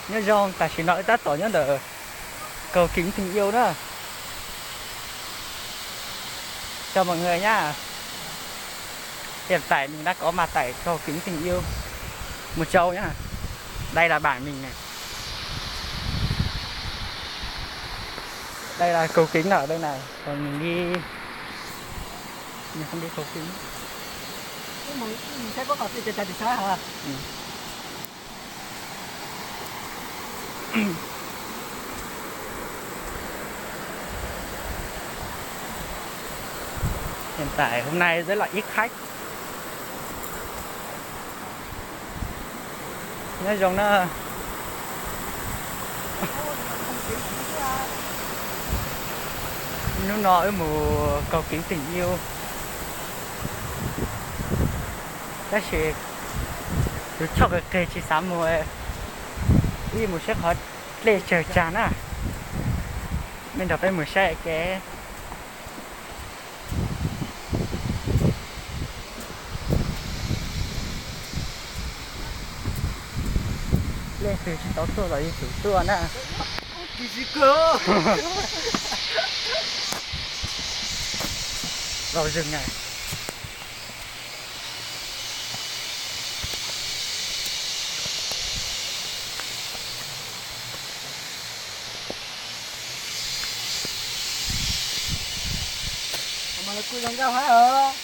Nyob zoo, tam sim no wb tab tom nyob ntawm Cầu Kính Tình Yêu na. Chào mọi người nhá. Hiện tại mình đang có mặt tại Cầu Kính Tình Yêu, Mộc Châu nhá. Đây là bản mình này. Đây là cầu kính ở đây này. Còn mình đi, mình không đi cầu kính. Hiện tại hôm nay rất là ít khách. Nyob zoo na. Hnub no wb mus Cầu Kính Tình Yêu, tab sis tus choj qis qis tsis xav mus, wb mus saib qhov dlej tsawg tsag na. Nej nrog peb mus saib kev. Leej twg tsis tau tuaj los yeej tsum tuaj na. Vào rừng này. Kuj zoo nkauj hab os.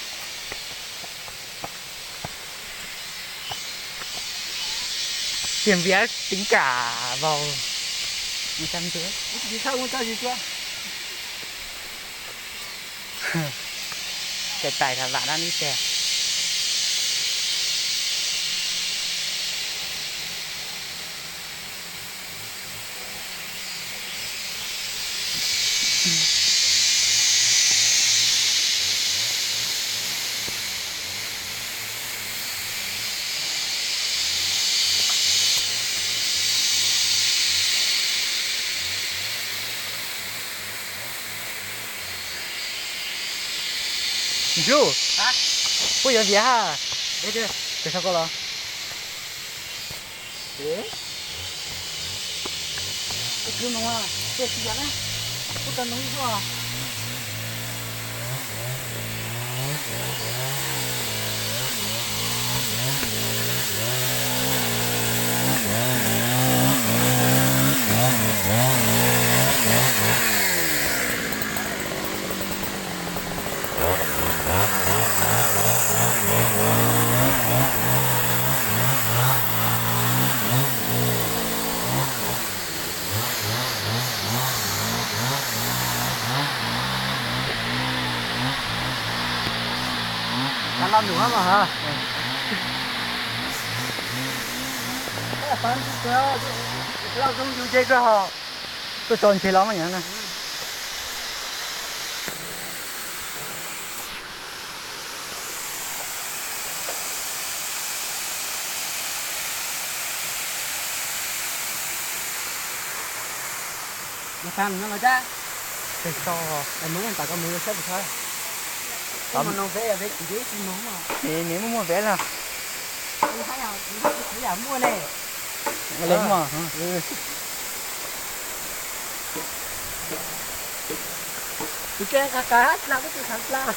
Tìm vé tính cả vào. Cày tải là bạn đang đi kìa. Ntsuj, puab yuav viav ha. Ces sau koj los. Los num mas hos. Los zoo yus ntshe koj ho tuaj tso ntshe los mas yog na. Mus tag no los tag. Tes so, mus tag koj mus saib puas tag. Niam muaj muaj ves los. Muaj ne. Muaj. Tus ke qab qab dlab, tus qab dlab.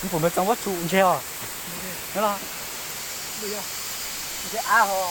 Npum npawg txoov pob tsuas ntshe os. Los. Ntshe av ho.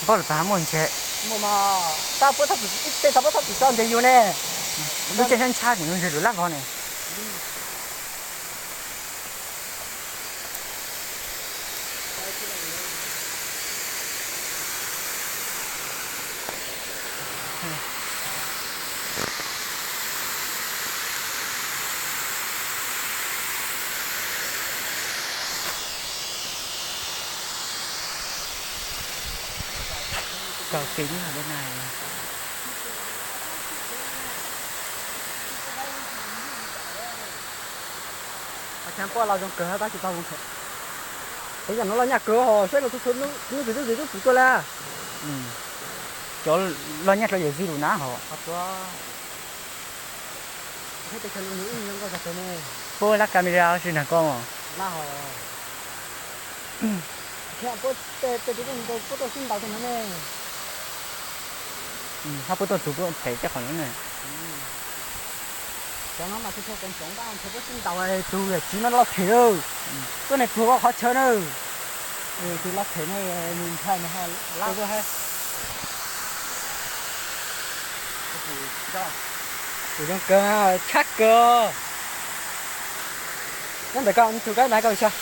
Npaj lawm tas muaj ntshe. Tab puab txhob txwm, ib teg txhob puab txhob txwm tso ntseg yus ne. Lub caij ntshav ntshav nim no ntseg lub lab vog ne. Kawg kis li na. Qhov chaw poj los zoo kawg tab sis tau zoo kawg. Peb yam no los nyaj kawg hos saib los txhua txhua hnub twm tub twm tub twm tuaj lawm. Cov los nyaj rau yawm txiv lus na hos. Puab lab camera tsis nag ko. Hab puab tuaj txug puab phem tej qhov no ne. Cov no mas tug sib ntaus, tug yawm txiv no los phem lawm. Tuaj niag tug qhov chaw na. Tus los phem na, nws ntshai nws ho lab. Tus zoo kawg, tshab kawg. Nyob ntawm koj, tug kab mas koj xyov.